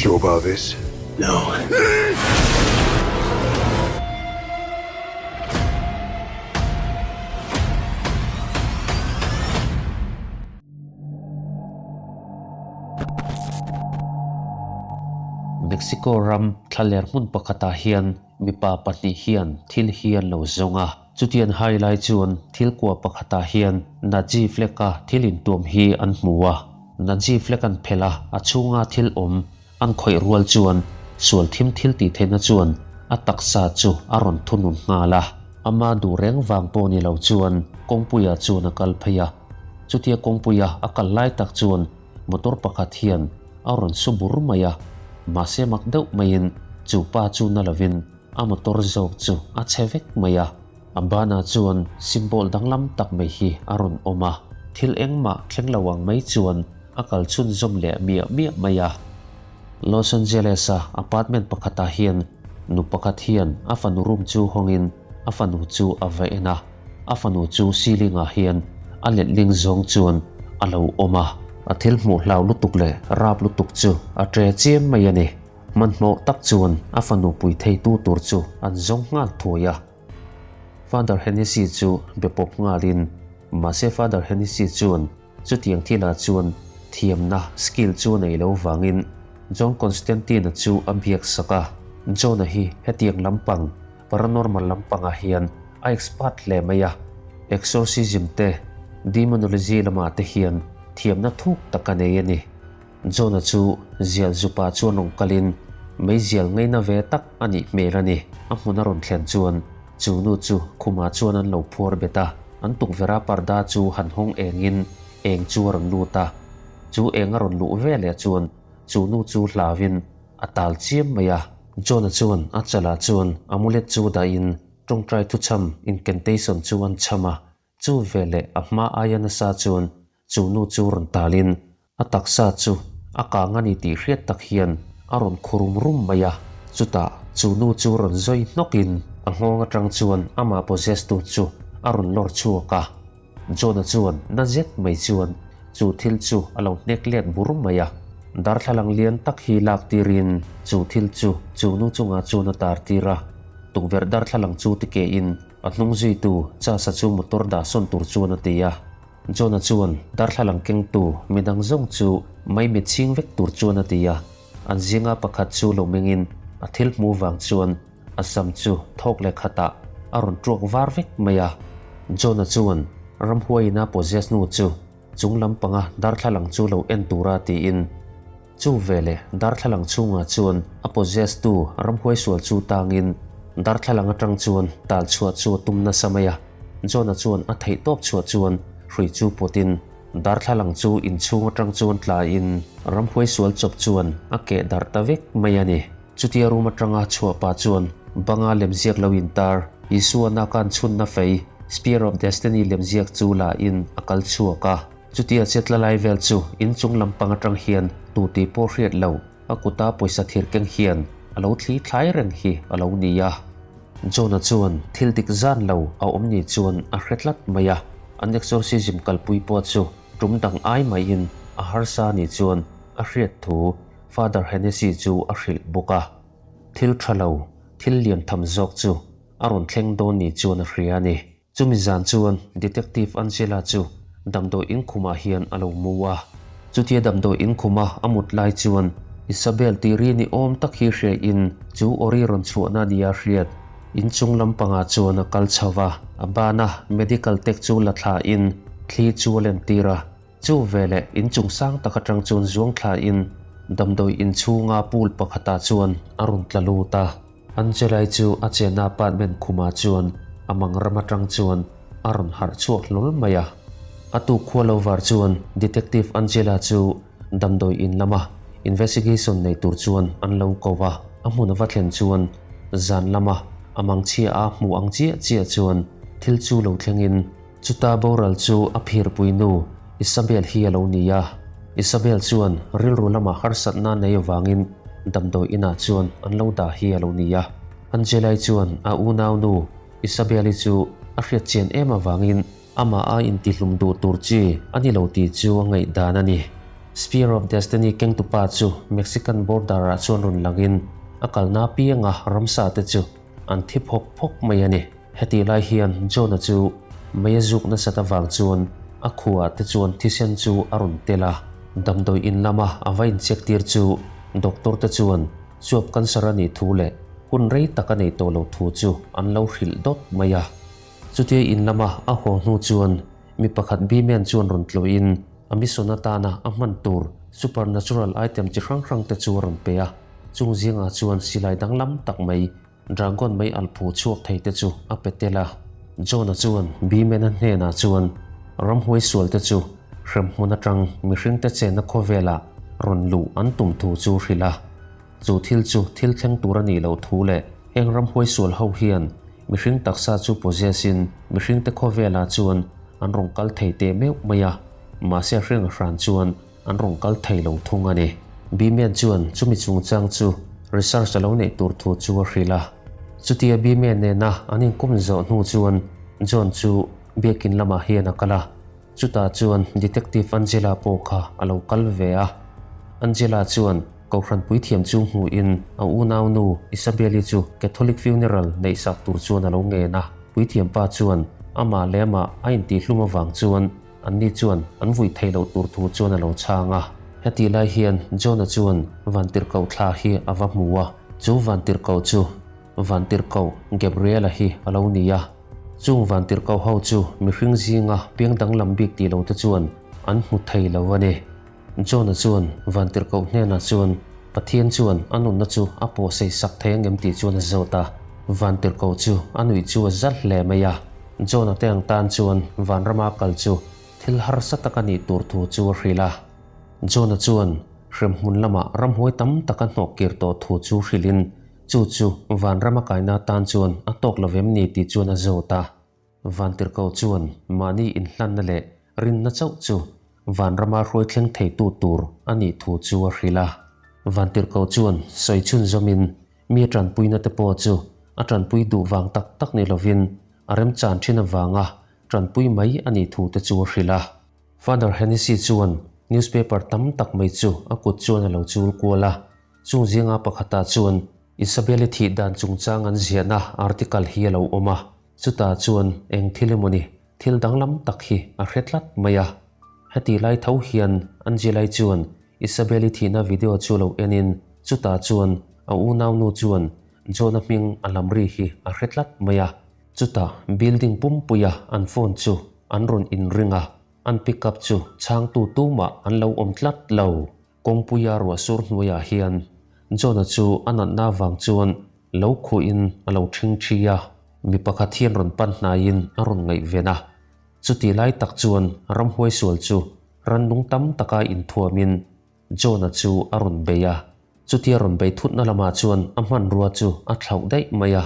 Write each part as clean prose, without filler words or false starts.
sure about this? No. Mexico ram thlaler hmun pakhatah hian mipa pahnih hian thil hi an lo zawng a. Chutian hai lai chuan thil kua pakhatah hian Nazi flag-a thil intuam hi an hmu a. Nazi flag an phelh a, a chhunga thil awm an khawih rual chuan sual thim thil tih theihna chuan a taksa chu a rawn thunun nghal a. Ama duh reng vang pawh ni lo chuan kawngpuiah chuan a kal phei a. Chutia kawngpuia a kal lai tak chuan motor pakhat hian a rawn su bur mai a, mahse mak deuh maiin chu pa chu na lovin A motor zawk chu a chhe vek mai a, a banah chuan symbol danglam tak mai hi a rawn awm a, thil engmah thleng lo ang mai chuan a kal chhunzawm leh miah miah mai a. Los Angeles-a apartment pakhatah hian nu pakhat hian a fanu room chu hawngin a fanu chu a va en a, a fanu chu ceiling-ah hian a letling zawng chuan a lo awm a, a thil hmuh hlau lutuk leh rap lutuk chu a ṭe chiam mai a ni. Hmanhmawh tak chuan a fanu pui theitu tur chu an zawng nghal thuai a. Father Hennessy chu be pawp nghalin, mahse Father Hennessy chuan chutiang thilah chuan thiamna, skill, chu a nei lo vangin John Constantine-a chu a biak sak a. John-a hi hetiang lampang, paranormal lampangah hian a expert hle mai a, exorcism te, demonology lamah te hian thiamna thuk tak a nei a ni. John-a chu zial zupa chuan rawn kalin meizial ngaina ve tak a nih hmel a ni. A hmun a rawn thlen chuan chu nu chu khumah chuan an lo phuar bet a, an tukverh a parda chu han hawng engin eng chu a rawn lut a. Chu eng a rawn luh ve leh chuan chu nu chu hlauin a tal chiam mai a. John-a chuan a chalah chuan amulet chu dahin tawngtai thuchham incantation chu an chham a, Chu veleh a hma aia nasa chuan chu nu chu rawn talin a taksa chu a kang a ni tih hriat tak hian a rawn khu rum rum mai a. Chutah chu nu chu rawn zawi hnawkin a nghawng atang chuan amah possess tu chu a rawn lawr chhuak a. John-a chuan na zet mai chuan chu thil chu a lo hnek let bur mai a. Darthlalang lian tak hi lak tirin chu thil chu chu nu chungah chuan a tar tir a. Tukverh darthlalang chu tikehin A hnung zuitu Chasa chu motor dah sawn tur chuan a ti a. John-a chuan darthlalang kengtu midang zawng chu maimit chhing vek tur chuan a ti a. An zinga pakhat chu lo mengin a thil hmuh vang chuan a sam chu thawk leh khatah a rawn tuak var vek mai a. John-a chuan ramhuaiin a possess nu chu chung lampanga darthlalang chu lo en tura tiin Chu veleh darthlalang chhungah chuan a possess tu ramhuai sual chu tangin darthlalang atang chuan tal chhuah chu a tum nasa mai a. John-a chuan a theih tawp chhuah chuan hrui chu pawtin darthlalang chu inchhung atang chuan tlaiin ramhuai sual chawp chuan a keh darh ta vek mai a ni. Chutia room atanga chhuah pah chuan banga lemziak lo intar Isua nakan chhunna fei Spear of Destiny lemziak chu la in a kal chhuak a. Chutia chetla lai vel chu inchung lampang atang hian tu tih pawh hriat lo, a kuta pawisa thir keng hian a lo thli thlai reng hi a lo ni a. John-a chuan thil dik zan lo a awm ni chuan a hre tlat mai a, an exorcism kalpui pawh chu tum dang ai maiin a harsa ni chuan a hriat thu Father Hennessy chu a hrilh bawk a. Thil tha lo, thil lian tham zawk chu a rawn thleng dawn ni chuan a hria a ni. Chumi zan chuan Detective Angela chu damdawi inkhumah hian a lo mu a. Chutia damdawi inkhuma a mut lai chuan Isabel tih ri ni awm tak hi hria in chu awri rawn chhuahna nia hriat inchung lampangah chuan a kal chho va. A bana medical tech chu la thla in thli chu a len tir a. Chu veleh inchung sang tak atang chuan zuang thla in damdawi inchhunga pool pakhatah chuan a rawn tla lut a. Angelai chu a chenna apartment khumah chuan a mang ram atang chuan a rawn harh chhuak hlawl mai a. A tuk khua lo var chuan Detective Angela chu damdawi in lama investigation nei tur chuan an lo ko a. A hmun a va thlen chuan zan lama a mang chhia a hmuh ang chiah chiah chuan thil chu lo thlengin chuta boral chu a phirpui nu Isabel hi a lo ni a. Isabel chuan rilru lama harsatna nei avangin damdawi inah chuan an lo dah hi a lo ni a. Angelai chuan a unaunu Isabel-i chu a hriat chian em avangin amah a intihlum duh tur chi a ni lo tih chu a ngaihdan a ni. Spear of Destiny kengtupa chu Mexican border ah chuan rawn langin a kalna apianga ramsa te chu an thi phawk phawk mai a ni. Hetih lai hian John-a chu mei a zuk nasat avang chuan a khuaah te chuan thisen chu a rawn tel a, damdawi in lama a va incheck tir chu doctor te chuan chuap cancer a nih thu leh hun rei tak a neih tawh loh thu chu an lo hrilh dawt mai a. Chutia in lama a haw hnu chuan mi pakhat B-man chuan rawn tlawhin a mission atana a hman tur supernatural item chi hrang hrang te chu a rawn pe a, chung zingah chuan silai danglam tak mai Dragon mei alh phu chhuak thei te chu a pe tel a. Jonah chuan Bee-man-a hnenah chuan ramhuai sual te chu hremhmun atang mihringte chenna khawvelah rawn luh an tum thu chu hrilh a. Chu thil chu thil thleng tur a nih loh thu leh heng ramhuai sual ho hian mihring taksa chu possess-in mihringte khawvelah chuan an rawn kal thei teh meuh mai a, mahse hring hran chuan An rawn kal thei lo thung a ni. Bee-man chuan chumi chungchang chu research a lo neih tur thu chu a hrilh a. Chutia Bee-man nena an inkawm zawh hnu chuan John chu biakin lamah hian a kal a. Chutah chuan Detective Angela pawh kha a lo kal ve a. Angela chuan Kohhran puithiam chu hmuhin a unaunu Isabel-i chu Catholic funeral neihsak tur chuan a lo ngen a. Puithiam pa chuan amah leh amah a intihhlum avang chuan Anni chuan an vui theih loh tur thu chuan a lo chhang a. Hetih lai hian Jonah chuan vantirhkoh thla hi a va hmu a, chu vantirhkoh chu vantirhkoh Gabriela hi a lo ni a. Chung vantirhkoh ho chu mihring zinga piang danglam bik tih lo te chuan an hmu thei lo a ni. Jonah chuan vantirhkoh hnenah chuan Pathian chuan a nunna chu a pawhsei sak thei angem tih chuan a zawt a. Vantirhkoh chu a nuih chu a zal hle mai a. Jonah te ang tan chuan vanrama kal chu thil harsa tak a nih tur thu chu a hrilh a. Jonah chuan hremhmun lamah ramhuai tam tak a hnawh kir tawh thu chu hrilhin chu chu vanrama kaina tan chuan a tawk lo vem ni tih chuan a zawt a. Vantirhkoh chuan mahni inhlanna leh rinna chauh chu vanrama hruai thleng theitu tur a nih thu chu a hrilh a. Vantirhkoh chuan sawi chhunzawmin mi a tanpuina te pawh chu a tanpui duh vang tak tak ni lovin a remchan thin avanga tanpui mai a nih thu te chu a hrilh a. Father Hennessy chuan newspaper tam tak mai chu a kut chuan a lo chul kual a, chung zinga pakhatah chuan Isabelle-i thih dan chungchang an ziahna article hi a lo awm a. Chutah chuan eng thil emawni thil danglam tak hi a hre tlat mai a. Heti lai tho hian Angela-i chuan Isabel-i thihna video chu lo enin chutah chuan a unaunu chuan John-a hming a lam ri hi a hre tlat mai a. Chutah building pumpuia an phone chu an rawn inring a, an pick up chu chhangtu tumah an lo awm tlat lo. Kawngpuia ruah sur hnuaiah hian John-a chu a natna avang chuan lo khuhin a lo ṭhing ṭhi a, mi pakhat hian rawn pan hnaiin a rawn ngaihven a. Chutih lai tak chuan ramhuai sual chu rannung tam taka inthuamin John-a chu a rawn bei a. Chutia rawn bei thutna lamah chuan a hmanrua chu a thlauh daih mai a.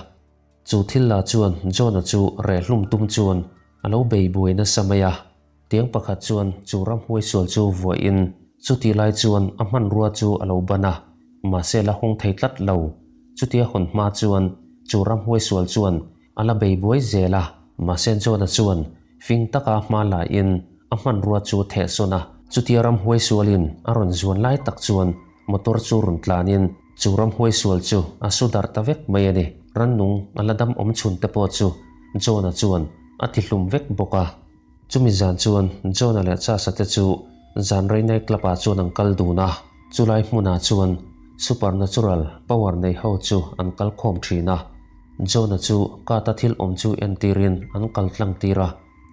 Chu thil la chuan John-a chu rehhlum tum chuan a lo bei buai nasa mai a. Tiang pakhat chuan chu ramhuai sual chu vuahin chutih lai chuan a hmanrua chu a lo ban a, mahse la hawng thei tlat lo. Chutia hawn hma chuan chu ramhuai sual chuan a la bei buai zel a, mahse John-a chuan fing taka hma lain a hmanrua chu theh sawn a. Chutia ramhuai sualin a rawn zuan lai tak chuan motor chu rawn tlanin chu ramhuai sual chu a su darh ta vek mai a ni. Rannung a la dam awm chhun te pawh chu John-a chuan a ti hlum vek bawk a. Chumi zan chuan John-a leh Chas-a te chu zan rei night club-ah chuan an kal dun a, chulai hmunah chuan supernatural power nei ho chu an kal khawm thin a. John-a chu card-a thil awm chu entirin an kal tlang tir a,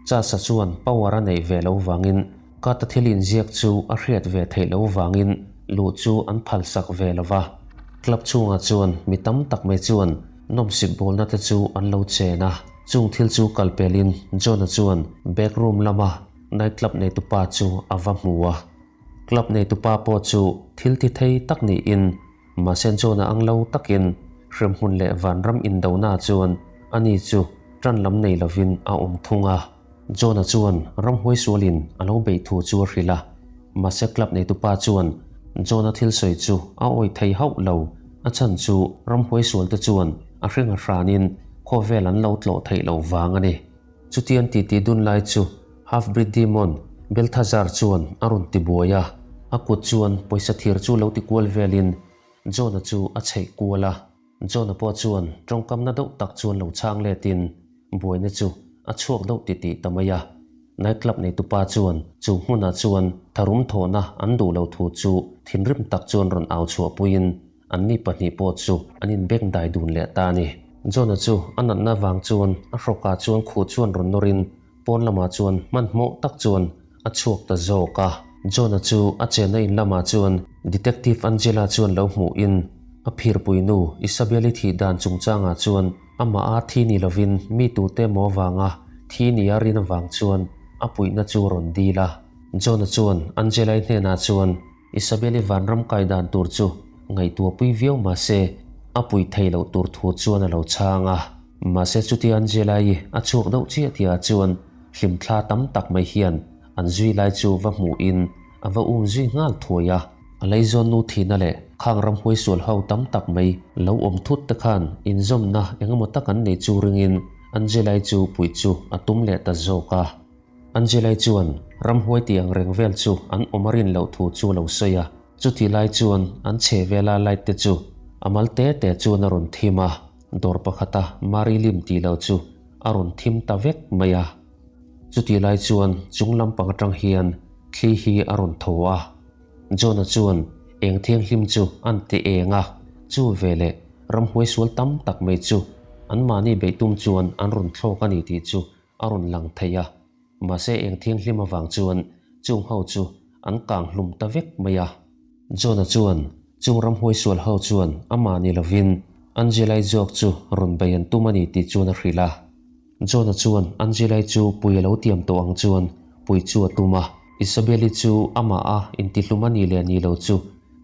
Chas-a chuan power a neih ve lo vangin card-a thil inziak chu a hriat ve theih lo vangin luh chu an phalsak ve lo va. Club chhungah chuan mi tam tak mai chuan nawmsip bawlna te chu an lo chen a. Chung thil chu kal pelin John-a chuan back room lama night club neitupa chu a va hmu a. Club neitupa pawh chu thil ti thei tak niin mahse John-a ang lo takin hremhmun leh vanram indona chuan ani chu tan lam nei lovin a awm thung a. John-a chuan ramhuai sualin a lo beih thu chu a hrilh a, mahse club neitupa chuan John-a thil sawi chu a awih thei hauh lo. A chhan chu ramhuai sualte chuan a hring a hranin khawvel an lo tlawh theih loh vang a ni. Chutian titi dun lai chu Half-breed Demon, Belthazar chuan a rawn ti buai a. A kut chuan pawisa thir chu lo ti kual velin John-a chu a chheih kual a. John-a pawh chuan tawngkamna deuh tak chuan lo chhang letin buaina chu a chhuak deuh titih ta mai a. Night club neitupa chuan chu hmunah chuan tharum thawhna an duh lo thu chu thinrim tak chuan rawn au chhuahpuiin Anni pahnih pawh chu an inbeng dai dun leh ta a ni. John-a chu a natna vang chuan a hrawkah chuan khuh chuan rawn nawrin pawn lamah chuan hmanhmawh tak chuan a chhuak ta zawk a. John-a chu a chenna in lamah chuan Detective Angela chuan lo hmuhin a phirpui nu Isabel-i thih dan chungchangah chuan amah a thi ni lovin mi tute maw vanga thi nia rin avang chuan a puihna chu rawn dil a. John-a chuan Angela-i hnenah chuan Isabel-i vanram kai dan tur chu ngaihtuahpui viau mah se, a puih theih loh tur thu chuan a lo chhang a. Mahse chutia Angela-i a chhuak deuh chiah tihah chuan hlimthla tam tak mai hian an zui lai chu va hmuhin a va um zui nghal thuai a. A leizawn nu thihna leh khang ramhuai sual ho tam tak mai lo awm thut te khan inzawmna engemaw tak an nei chu ringin Angela-i chu puih chu a tum leh ta zawk a. Angelai chuan ramhuai tih ang reng vel chu an awm a rin loh thu chu a lo sawi a. Chutih lai chuan an chhe vela light te chu a mal te te chuan a rawn thim a, dawr pakhata Mari lim tih lo chu a rawn thim ta vek mai a. Chutih lai chuan chung lampang atang hian thli hi a rawn tho a. John-a chuan eng thianghlim chu an ti eng a, chu veleh ramhuai sual tam tak mai chu anmahni beihtum chuan an rawn thlawk a ni tih chu a rawn lang thei a, mahse eng thianghlim avang chuan chung ho chu an kang hlum ta vek mai a. John-a chuan chung ramhuai sual ho chuan amah ni lovin Angela-i zawk chu rawn bei an tum a ni tih chuan a hrilh a. John-a chuan Angela-i chu pui a lo tiam tawh ang chuan pui chu a tum a, Isabel-i chu amah a intihlum a ni leh ni lo chu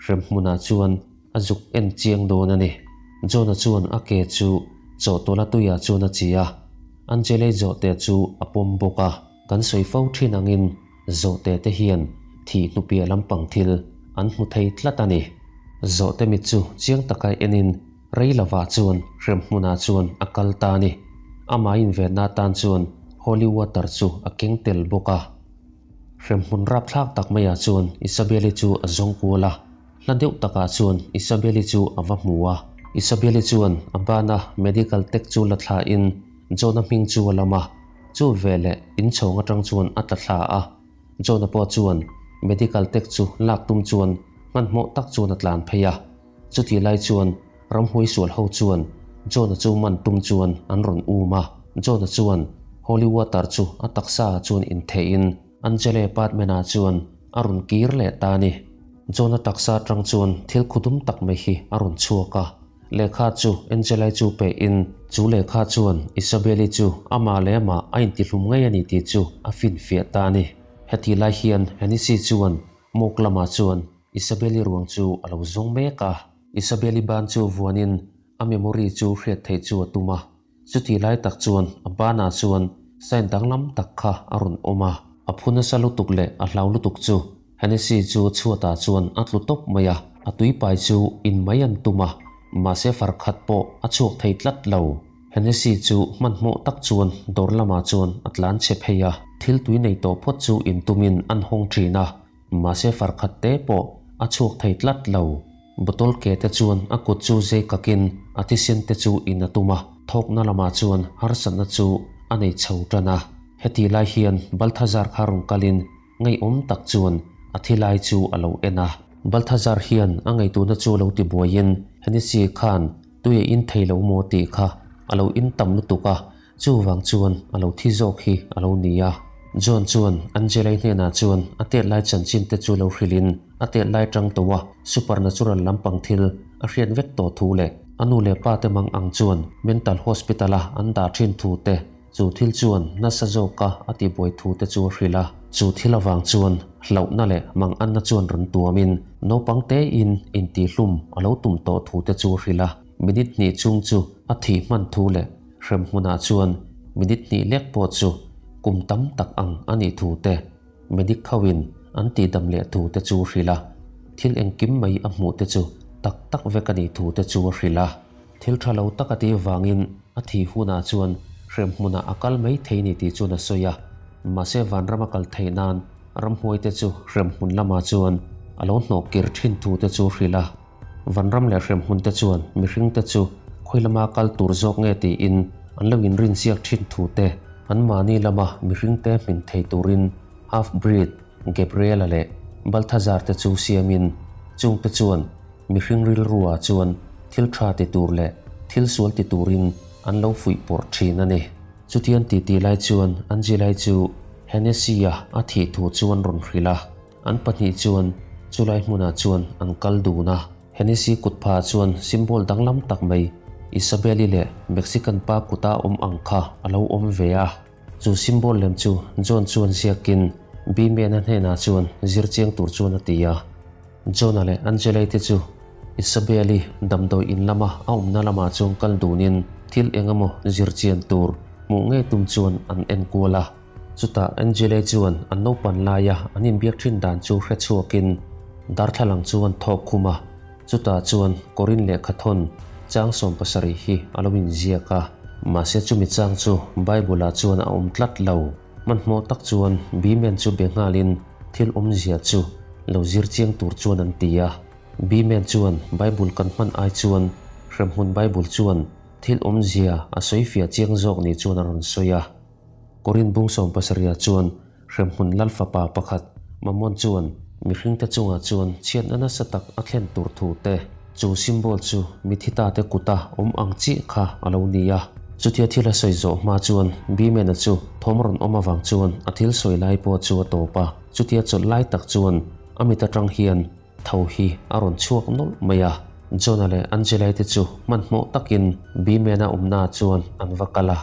hremhmunah chuan a zuk en chiang dawn a ni. John-a chuan a ke chu chawhtawlh a tuiah chuan a chi a, Angela-i zawhte chu a pawm bawk a. Kan sawi fo thin angin zawhte te hian thih hnupiah lampang thil an hmu thei tlat a ni. Zawhte mit chu chiang taka enin rei lovah chuan hremhmunah chuan a kal ta a ni. Amah invenna atan chuan holy water chu a keng tel bawk a. Hremhmun rapthlak tak maiah chuan Isabel-i chu a zawng kual a. Hla deuh takah chuan Isabel-i chu a va hmu a. Isabel-i chuan a bana medical tag chu la thlain John-a hming chu a lam a. Chu veleh inchhawng atang chuan a tla thla a. John-a pawh chuan medical tag chu lak tum chuan hmanhmawh tak chuan a tlan phei a. Chutih lai chuan ramhuai sual ho chuan John-a chu man tum chuan an rawn um a. John-a chuan holy water chu a taksa ah chuan intheihin Angela apartment ah chuan a rawn kir leh ta a ni. John-a taksa atang chuan thil khudum tak mai hi a rawn chhuak a. Lehkha chu Angela-i chu pehin chu lehkha chuan Isabel-i chu amah leh amah a intihlum ngei a ni tih chu a finfiah ta a ni. Hetih lai hian Hennessy chuan Mawk lamah chuan Isabel-i ruang chu a lo zawng mek a. Isabel-i ban chu vuanin a memory chu hriat theih chu a tum a. Chutih lai tak chuan a banah chuan sign danglam tak kha a rawn awm a. A phu nasa lutuk leh a hlau lutuk chu Hennessy chu chhuatah chuan a tlu tawp mai a. A tuipai chu in mai an tum a, mahse far khat pawh a chhuak thei tlat lo. Hennessy chu hmanhmawh tak chuan dawr lamah chuan a tlan chhe phei a. Thil tui nei tawh phawt chu in tumin an hawng thin a. Mahse far khat te pawh a chhuak thei tlat lo. Bottle ke te chuan a kut chu zei kakin a thisen te chu in a tum a, thawkna lamah chuan harsatna chu a nei chho tan a. Hetih lai hian Balthazar kha rawn kalin ngaihawm tak chuan a thi lai chu a lo en a. Balthazar hian a ngaihtuhna chu lo ti buaiin Hennessy khan tui a in thei lo maw tih kha a lo in tam lutuk a, Chuvang chuan a lo thi zawk hi a lo ni a. John chuan Angela-i hnenah chuan a tet lai chanchin te chu lo hrilhin a tet lai tang tawh a supernatural lampang thil a hriat vek tawh thu leh a nu leh pa te mang ang chuan mental hospital a an dah thin thu te chu thil chuan nasa zawka a tihbuai thu te chu a hrilh a. Chu thil avang chuan hlauhna leh mang anna chuan rawn tuamin naupang tein intihhlum a lo tum tawh thu te chu a hrilh a. Minute hnih chung chu a thih hman thu leh hrem hmunah chuan minute hnih lek pawh chu kum tam tak ang a nih thu te, medic hoin an tihdam leh thu te chu hrilh a, thil engkim mai a hmuh te chu tak tak vek a nih thu te chu a hrilh a. Thil tha lo tak a tih vangin a thih hunah chuan hrem hmunah a kal mai thei ni tih chuan a sawi a, mahse vanram a kal theih nan ramhuai te chu hrem hmun lamah chuan a lo hnawh kir thin thu te chu hrilh a. Vanram leh hremhmun te chuan mihring te chu khawi lama kal tur zawk nge tiin an lo inrinsiak thin thu te, anmahni lama mihring te hmin thei turin half-breed Gabriela leh Balthazar te chu siamin chung te chuan mihring rilruah chuan thil tha ti tur leh thil sual ti turin an lo fuih pawrh thin a ni. Chutian titi lai chuan Angela-i chu Hennessy-a a thih thu chu an rawn hrilh a. An pahnih chuan chulai hmunah chuan an kal dun a. Hennessy kutpha chuan symbol danglam tak mai Isabelle-i leh Mexican pa kuta awm ang kha a lo awm ve a. Chu symbol lem chu John chuan ziakin Beeman-a hnenah chuan zir chiang tur chuan a ti a. John-a leh Angela-i te chu Isabelle-i damdawi in lama a awmna lamah chuan kal dunin thil eng emaw zir chian tur hmuh ngei tum chuan an en kual a. Chutah Angela-i chuan an naupan laia an inbiak thin dan chu hre chhuakin darthlalang chu an thawk khum a. Chutah chuan Corinne lehkhathawn chang 70 hi a lo inziak a. Mahse chumi chang chu Bible-ah chuan a awm tlat lo. Hmanhmawh tak chuan Beeman chu be nghalin thil awmzia chu lo zir chiang tur chuan an ti a. Beeman chuan Bible kan hman ai chuan hremhmun Bible chuan thil awmzia a sawi fiah chiang zawk ni chuan a rawn sawi a. Korin bung 70 chuan hremhmun lal fapa pakhat Mammon chuan mihringte chungah chuan chhiatna nasa tak a thlen tur thu te, chu symbol chu mithi tate kuta awm ang chiah kha a lo ni a. Chutia thil a sawi zawh hma chuan Beeman-a chu thawm rawn awm avang chuan a thil sawi lai pawh chu a tawp a. Chutia chawlh lai tak chuan a mit atang hian tho hi a rawn chhuak nawlh mai a. John-a leh Angela-i te chu hmanhmawh takin Beeman-a awmnaah chuan an va kal a.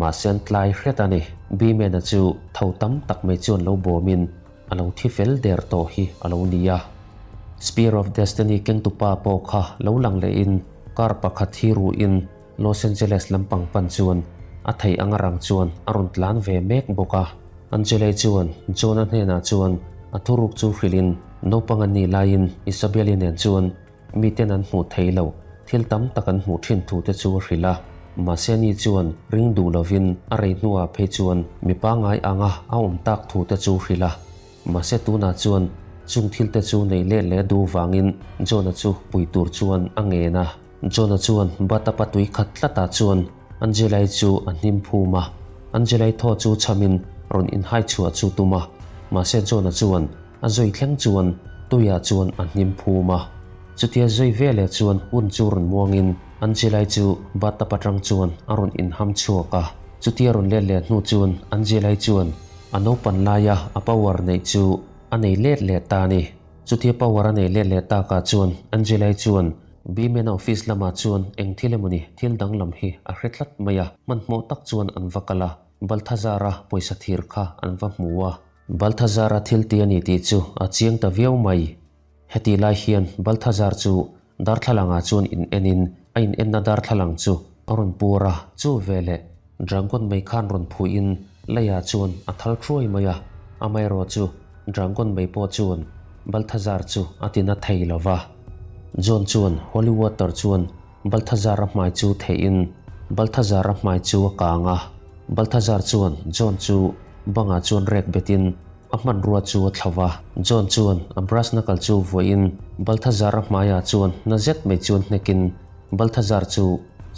Mahse an tlai hret a ni. Beeman-a chu tho tam tak mai chuan lo bawmin a lo thi fel der tawh hi a lo ni a. Spear of Destiny kengtupa pawh kha lo lang lehin car pakhat hi ruhin Los Angeles lampang pan chuan a theih anga rang chuan a rawn tlan ve mek bawk a. Angela-i chuan John-a hnenah chuan a thuruk chu hrilhin naupang an nih laiin Isabelle-i nen chuan miten an hmuh thei lo thil tam tak an hmuh thin thu te chu a hrilh a. Mahse ani chuan ring duh lovin a rei hnuah phei chuan mi pangngai anga a awm tak thu te chu hrilh a. Mahse tunah chuan chung thil te chu nei leh leh duh vangin John-a chu pui tur chuan a ngen a. John-a chuan bathtub-a tui khat tlatah chuan Angela-i chu a hnim phum a. Angela-i thaw chu chhamin rawn inhai chhuah chu tum a. Mahse John-a chuan a zui thleng chuan tuiah chuan a hnim phum a. Chutia zui veleh chuan hun chu rawn muangin Angela-i chu bathtub atang chuan a rawn inham chhuak a. Chutia rawn let leh hnu chuan Angela-i chuan a naupan laia a power neih chu a nei let leh ta a ni. Chutia power a nei let leh takah chuan Angela-i chuan Beeman office lamah chuan eng thil emawni thil danglam hi a hre tlat mai a, hmanhmawh tak chuan an va kal a, Balthazar-a pawisa thir kha an va hmu a. Balthazar-a thil ti a ni tih chu a chiang ta viau mai. Heti lai hian Balthazar chu darthlalangah chuan in enin a in enna darthlalang chu a rawn pur a, chu veleh Dragon mai khan rawn phuihin leiah chuan a thal thuai mai a, amaherawh chu Dragon mai pawh chuan Balthazar chu a ti na thei lo va. John chuan Holy Water chuan Balthazar-a hmai chu theihin Balthazar-a hmai chu a kang a, Balthazar chuan John chu bangah chuan rek betin a hmanrua chu a thlo va. John chuan a brass knuckle chu vuahin Balthazar-a hmaiah chuan na zet mai chuan hnekin Balthazar chu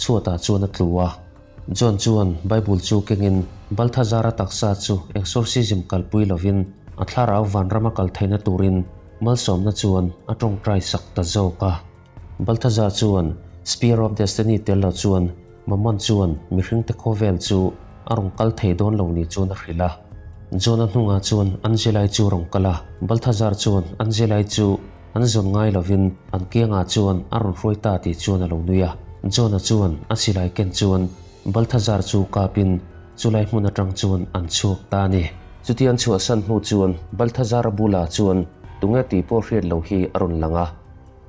chhuatah chuan a tlu a. John chuan Bible chu kengin Balthazar-a taksa chu exorcism kalpui lovin a thlarau vanrama kal theihna turin malsawmna chuan a tawngtai sak ta zawk a. Balthazar chuan Spear of Destiny tel lo chuan Mammon chuan mihringte khawvel chu a rawn kal thei dawn lo ni chuan a hrilh a. John-a hnungah chuan Angela-i chu a rawn kal a, Balthazar chuan Angela-i chu An zawn ngai lovin an kiangah chuan a rawn hruai ta tih chuan a lo nui a. John-a chuan a silai ken chuan Balthazar chu kapin chulai hmun atang chuan an chhuak ta a ni. Chuti an chhuahsan hnu chuan Balthazar-a bulah chuan tunge tih pawh hriat lo hi a rawn lang a.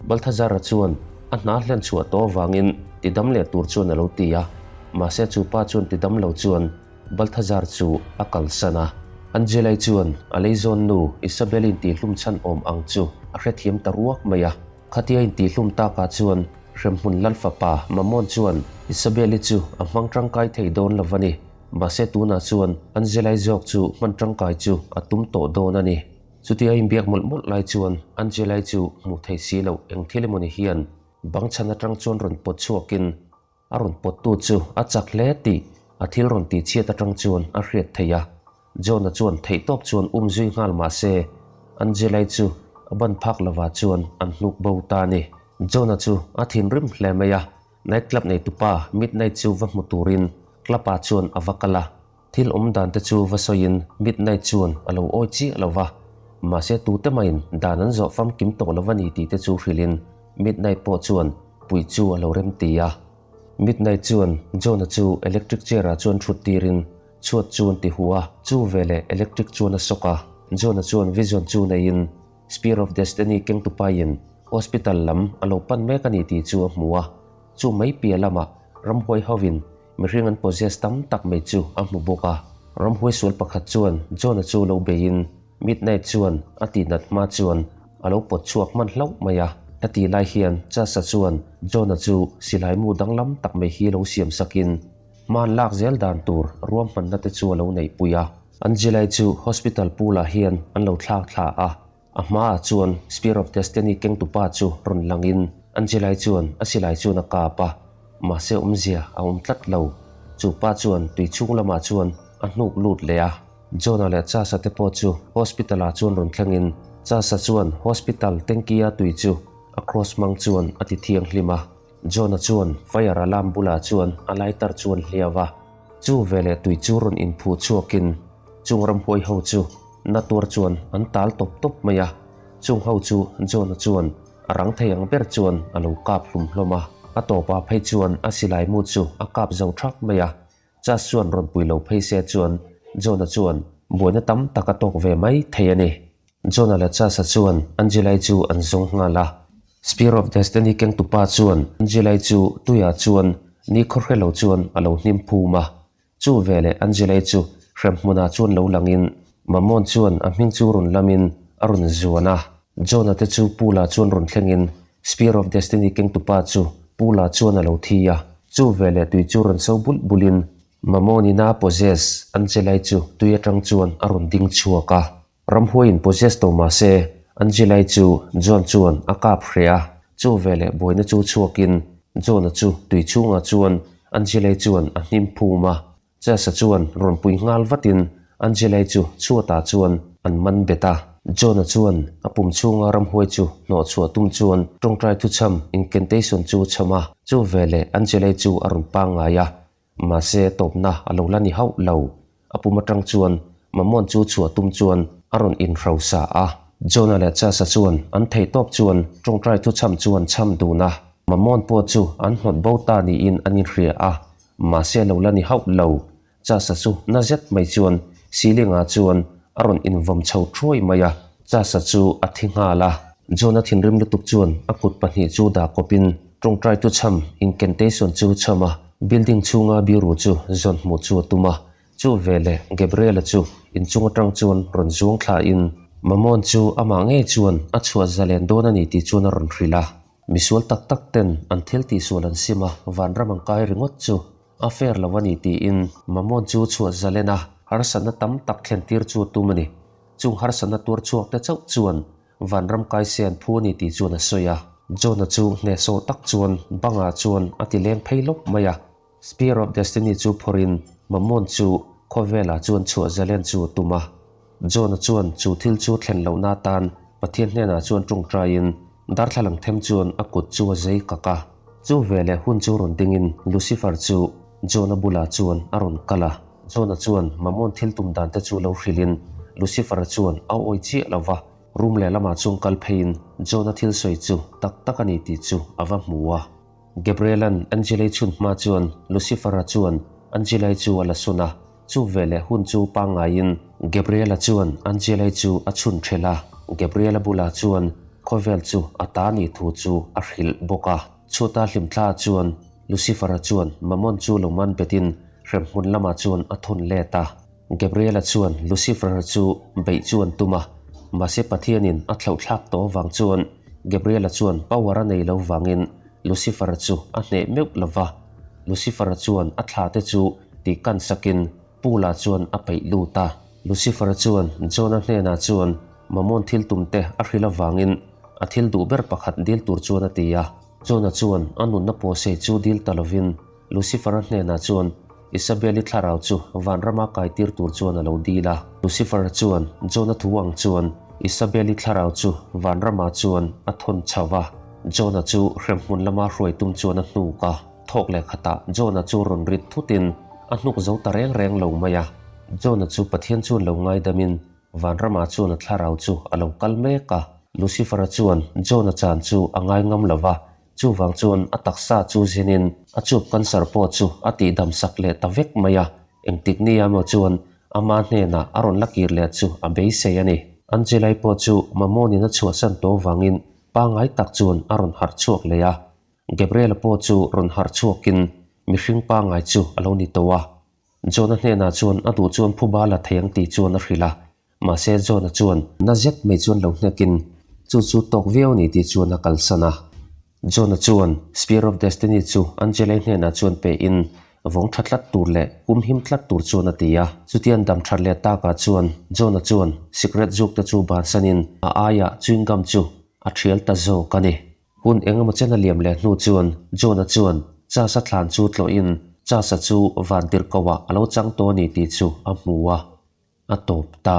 Balthazar-a chuan a hna hlen chhuah tawh avangin tidam leh tur chuan a lo ti a. Mahse chu pa chuan tidam lo chuan Balthazar chu a kalsan a. Angela-i chuan a leizawn nu Isabel-i intihhlum chhan awm ang chu a hrethiam ta ruak mai a. Khatia intihhlum takah chuan hremhmun lal fapa Mammon chuan Isabel-i chu a hmang tangkai thei dawn lo va ni. Mahse tunah chuan Angela-i zawk chu hman tangkai chu a tum tawh dawn a ni. Chutia inbiak mawlh mawlh lai chuan Angela-i chu hmuh theih si loh eng thil emawni hian bang chhan atang chuan rawn pawt chhuakin a rawn pawttu chu a chak hle tih a thil rawn tihchhiat atang chuan a hriat theih a. John-a chuan theihtawp chuan um zui nghal mah se Angela-i chu a ban phak lovah chuan an hnuk bo ta a ni. John-a chu a thinrim hle mai a, night club neitupa Midnight chu va hmu turin club-ah chuan a va kal a. Thil awm dan te chu va sawiin Midnight chuan a lo awi chiah lo va, mahse tute mahin dan an zawh famkim tawh lo va ni tih te chu hrilhin Midnight pawh chuan puih chu a lo rem ti a. Midnight chuan John-a chu electric chair-ah chuan thut tirin chhuat chu an ti huh a, chu veleh electric chuan a sawk a. John-a chuan vision chu neiin Spear of Destiny kengtupain hospital lam a lo pan mek a ni tih chu a hmu a, chu mai piah lamah ramhuai hovin Mihring an possess tam tak mai chu a hmu bawk a. Ramhuai sual pakhat chuan John-a chu lo beiin Midnight chuan a tihnat hma chuan a lo pawt chhuak hman hlauh mai a. Heti lai hian Chas-a chuan John-a chu silai mu danglam tak mai hi lo siam sakin hma an lak zel dan tur ruahmanna te chu a lo neihpui a. Angela-i chu hospital pool-ah hian an lo thlak thla a. A hmaah chuan Spear of Destiny kengtupa chu rawn langin Angela-i chuan a silai chuan a kap a, mahse awmzia a awm tlat lo. Chu pa chuan tui chhung lamah chuan a hnuk lut leh a. Jonah leh Chas-a te pawh chu hospital-ah chuan rawn thlengin Chas-a chuan hospital tanky-a tui chu a cross hmang chuan a ti thianghlim a. Jonah chuan fire alarm bulah chuan a lighter chuan hliau a. Chu veleh tui chu rawn inphuh chhuakin chung ramhuai ho chu na tuar chuan an tal tawp tawp mai a, chung ho chu Jonah chuan a rang thei ang ber chuan a lo kap hlum hlawm a, a tawpah phei chuan a silai mu chu a kap zo thak mai a, Chas chuan rawn pui lo phei se chuan Jonah chuan buaina tam tak a tawk ve mai thei a ni. Jonah leh Chas-a chuan Angela-i chu an zawng nghal a, Spear of Destiny kengtupa chuan Angela-i chu tuiah chuan ni khawhre lo chuan a lo hnim phum a, Chu veleh Angela-i chu hremhmunah chuan lo langin Mammon chuan a hming chu rawn lamin a rawn zuan a. Jonah te chu pool-ah chuan rawn thlengin Spear of Destiny kengtupa chu pool-ah chuan a lo thi a. Chu veleh tui chu rawn so bulh bulhin Mammon-in a possess Angela-i chu tui atang chuan a rawn ding chhuak a. Ramhuaiin possess tawh mah se, Angela-i chu John chuan a kap hreh a, chu veleh buaina chu chhuakin John-a chu tui chhungah chuan Angela-i chuan a hnim phum a. Chas-a chuan rawn pui nghal vatin Angela-i chu chhuatah chuan an man bet a. John-a chuan a pum chhunga ramhuai chu hnawh chhuah tum chuan tawngtai thuchham incantation chu chham a, chu veleh Angela-i chu a rawn pangngai a. Mahse, tawpna a lo la ni hauh lo. A pum atang chuan Mammon chu chhuah tum chuan a rawn inhrosa a. Jonah leh Chas-a chuan an theihtawp chuan tawngtai thuchham chu an chham dun a. Mammon pawh chu an hnawt bo ta niin an inhria a. Mahse, a lo la ni hauh lo. Chas-a chu na zet mai chuan ceiling-ah chuan a rawn invawm chho thuai mai a. Chas-a chu a thi nghal a. Jonah thinrim lutuk chuan a kut pahnih chu dah kawpin tawngtai thuchham incantation chu chham a. Building chhunga biru chu zawn hmuh chu a tum a, chu veleh Gabriel-a chu inchung atang chuan rawn zuang thla in Mammon chu amah ngei chuan a chhuah zalen dawn a ni tih chuan a rawn hrilh a. Misual tak tak ten an thil tihsual an sim a, vanram an kai ringawt chu a fair lo a ni tiin Mammon chu chhuah zalen a, harsatna tam tak thlen tir chu a tum a ni. Chung harsatna tuar chhuak te chauh chuan Vanram kaise an phu a ni tih chuan a sawi a. Jonah chu hnehsawh tak chuan bangah chuan a ti leng phei lawp mai a. Spear of Destiny chu phawrhin Mammon chu khawvelah chuan chhuah zalen chu a tum a. Jonah chuan chu thil chu thlen lohna atan Pathian hnenah chuan tawngtaiin darthlalang them chuan a kut chu a zei kak a. Chu veleh hun chu rawn dingin Lucifer chu Jonah bulah chuan a rawn kal a. Jonah chuan Mammon thil tum dan te chu lo hrilhin Lucifer-a chuan a awi chiah lo va, room lehlamah chuan kal pheiin Jonah thil sawi chu tak tak a ni tih chu a va hmu a. Gabriel-a'n Angela-i chhun hma chuan Lucifer-a chuan Angela-i chu a la sun a, chu veleh hun chu pangngaiin Gabriel-a chuan Angela-i chu a chhun thelh a, Gabriel-a bulah chuan khawvel chu a ta nih thu chu a hrilh bawk a. Chhuata hlimthla chuan Lucifer-a chuan Mammon chu lo man betin hremhmun lamah chuan a thawn let a. Gabriel-a chuan Lucifer-a chu beih chu an tum a, mahse Pathianin a thlauhthlak tawh avang chuan Gabriel-a chuan power a nei lo vangin Lucifer-a chu a hneh meuh lo va. Lucifer-a chuan a thla te chu tih kan sakin pool-ah chuan a peih lut a. Lucifer-a chuan Jonah hnenah chuan. Mammon thil tum te a hrilh avangin a thil duh ber pakhat dil tur chuan a ti a. John-a chuan a nunna pawhsei chu dil ta lovin Lucifer-a hnenah chuan Isabel-i thlarau chu vanrama kai tir tur chuan a lo dil a. Lucifer-a chuan John-a thu ang chuan Isabel-i thlarau chu vanramah chuan a thawn chho va. John-a chu hremhmun lama hruai tum chuan a hnuk a. Thawk leh khatah John-a chu rawn rit thutin a hnuk zo ta reng reng lo mai a. John-a chu Pathian chuan lo ngaidamin Vanramah chuan a thlarau chu a lo kal mek a. Lucifer-a chuan John-a chan chu a ngai ngam lo va, chuvang chuan a taksa chu zinin a chup cancer pawh chu a tihdam sak leh ta vek mai a. Engtik nia emaw chuan ama hnenah a rawn la kir leh chu a beisei a ni. Angela-i pawh chu Mamawnin a chhuahsan tawh vangin pangngai tak chuan a rawn harh chhuak leh a. Gabriel-a pawh chu rawn harh chhuakin mihring pangngai chu a lo ni tawh a. John-a hnenah chuan a duh chuan phuba la thei ang tih chuan a hrilh a, mahse John-a chuan na zet mai chuan lo hnekin chu chu tawk viau a ni tih chuan a kalsan a. John-a chuan Spear of Destiny chu Angela-i hnenah chuan pehin vawng tha tlat tur leh kum him tlat tur chuan a ti a. Chutian dam that leh takah chuan John-a chuan sikret zuk te chu bansanin a aiah chewing gum chu a thial ta zawk a ni. Hun eng emaw chen a liam leh hnu chuan John-a chuan Chas-a thlan chu tlawhin Chas-a chu van tirhkoh ah a lo chang tawh a ni tih chu a hmu a, a tawp ta.